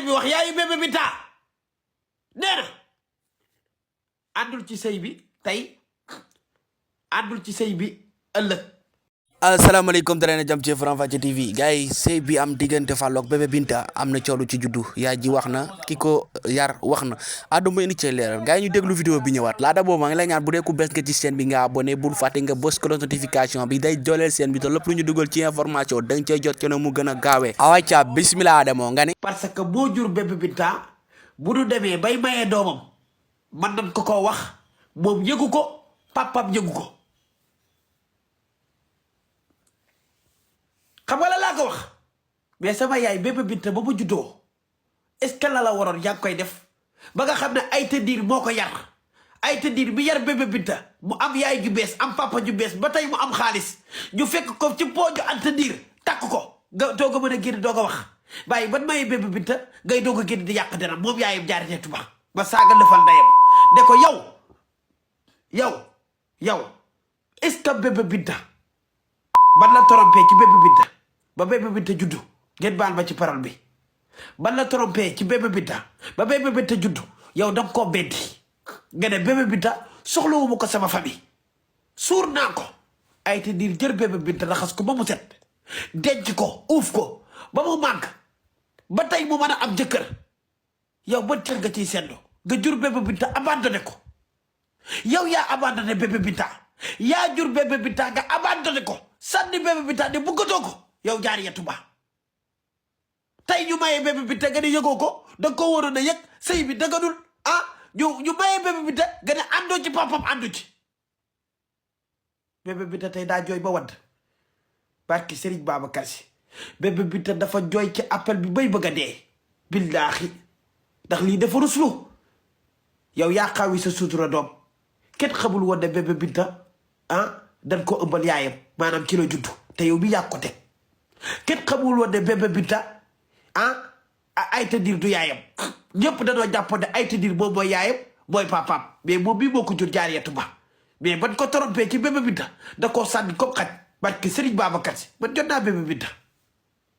bi wax yaayu Bébé Binta nee na àndul ci sëy bi tey àndul ci sëy bi ëllëg. asalaamaaleykum dara na jam ci Faram Facce TV gars yi sëy bi am diggante Fallou ak Bébé Binta am na coolu ci juddu yaay ji wax na ki ko yar wax na Adama indi ci leeral gars yi ñu déglu vidéo bi ñëwaat laata boobu maa ngi lay ñaan bu dee ku bees nga ci chaîne bi nga abonné bul fàtte nga bës cloche notification bi day dooleel chaîne bi te lépp lu ñu dugal ci information da nga cey jot ci ne mu gën a gaawee awacca bismillah Adamo nga ni parce que boo jur Bébé Binta bu du demee bay mayee doomam man nañ ko wax moom yëgu ko papam yëgu ko xam nga la laa ko wax mais sama yaay Bébé Binta ba mu juddoo est-ce que la waroon yaa ngi koy def ba nga xam ne Aïta Ndir moo ko yar Aïta Ndir bi yar Bébé Binta mu am yaay ju bees am papa ju bees ba tey mu am xaalis ñu fekk ko ci pooju Aïta Ndir takk ko nga doog a mën a génn doog a wax bàyyi ban mayee Bébé Binta ngay doog a génn di yàq dara moom yaayam jaarite tuba ba saaga lëfal ndeyam ne ko yow est-ce que Bébé Binta ban la trompé ci Bébé Binta ba Bébé Binta juddu ngeen baal ma ci parole bi ban la trompé ci Bébé Binta ba Bébé Binta juddu yow danga koo beddi nga ne Bébé Binta soxlawuma ko sama famille suur naa ko Aïta Ndir jël Bébé Binta raxas ko ba mu set denc ko uuf ko ba mu màgg ba tey mu mën a am jëkkër yow ba cër nga ciy seddu nga jur Bébé Binta abandonné ko yow yaa abandonné Bébé Binta yaa jur Bébé Binta nga abandonné ko sànni Bébé Binta ne buggatoo ko yow Jaariyatu Ba tey ñu mayee Bébé Binta nga ne yëgoo ko da nga ko waroon a yëg sëy bi daganul ñu mayee Bébé Binta nga ne àndoo ci papam àndu ci Bébé Binta tey daa jooy ba wadd barki Serigne Babacar Si Bébé Binta dafa jooy ci appel bi bay bëgg a dee billaahi ndax lii dafa ruslu yow yaa xawi sa sutura doom kenn xamul woon ne Bébé Binta dañ ko ëmbal yaayam maanaam ci la juddu te yow bi yàq ko teg kenn xamul woon ne Bébé Binta Aïta Ndir du yaayam ñëpp dañoo jàppoon ne Aïta Ndir moom mooy yaayam mooy papaam mais moom bii moo ko jur Jaariyatu Ba mais ban ko trompé ci Bébé Binta da koo sànni comme xaj barke Serigne Babacar Si man jot naa Bébé Binta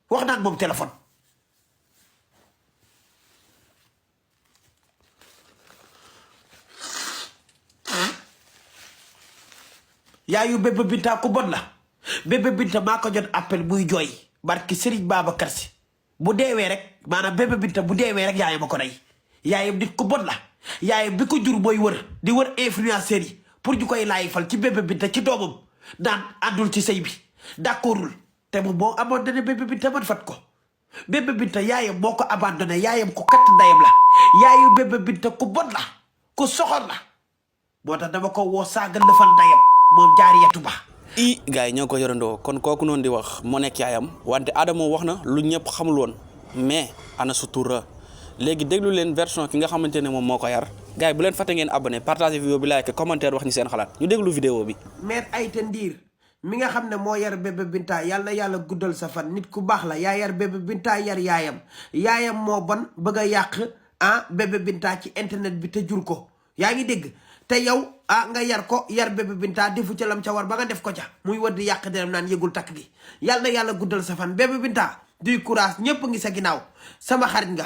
wax naa ak moom téléphone yaayu Bébé Binta ku bon la Bébé Binta maa ko jot appel muy jooy barki Serigne Babacar Si bu deewee rek maanaam Bébé Binta bu deewee rek yaayam a ko rey yaayam nit ku bon la yaayam bi ko jur mooy wër di wër influenceurs yi pour ñu koy laay fal ci Bébé Binta ci doomam daan àndul ci sëy bi d'accordul te moom moo abandonné Bébé Binta man fat ko Bébé Binta yaayam moo ko abandonné yaayam ku katt ndayam la yaayu Bébé Binta ku bon la ku soxor la moo tax dama ko woo saaga lëfal ndayam moom Jaariyatu Ba gars yi ñoo ko yorandoo kon kooku noonu di wax moo nekk yaayam wante Adamo wax na lu ñëpp xamul woon mais ana sutura léegi déglu leen version ki nga xamante ne moom moo ko yar gars yi bu leen fàtte ngeen abonné partager vidéo bi like commentaire wax ñi seen xalaat ñu déglu vidéo bi. mère Aïta Ndir mi nga xam ne moo yar Bébé Binta yàlla na yàlla guddal sa fan nit ku baax la yaa yar Bébé Binta yar yaayam moo bon bëgg a yàq Bébé Binta ci internet bi te jur ko yaa ngi dégg te yow nga yar ko yar Bébé Binta defu ca lam ca war ba nga def ko ca muy wër di yàq deram naan yëgul takk gi yàlla na yàlla guddal sa fan Bébé Binta duy courage ñëpp ngi sa ginnaaw sama xarit nga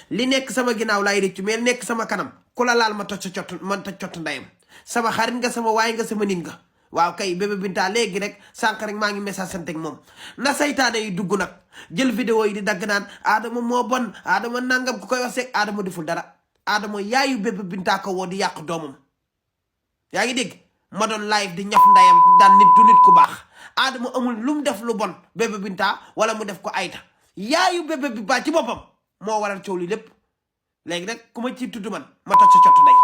li nekk sama ginnaaw laay rëccu mais nekk sama kanam ku la laal ma toj sa cott man toj cott ndayam sama xarit nga sama waay nga sama nit nga waaw kay Bébé Binta léegi rek sànq rek maa ngi message sante ak moom na saytaane yi dugg nag jël vidéo yi di dagg naan Adama moo bon Adama nangam ku koy wax seeg Adama deful dara Adama yaayu Bébé Binta ko woo di yàq doomam yaa ngi dégg ma doon live di ñaf ndayam daan nit du nit ku baax Adama amul lu mu def lu bon Bébé Binta wala mu def ko Aïta yaayu Bébé Binta ci boppam moo waral coow li lépp léegi nag ku ma ci tudd man ma toj sa cottu ndey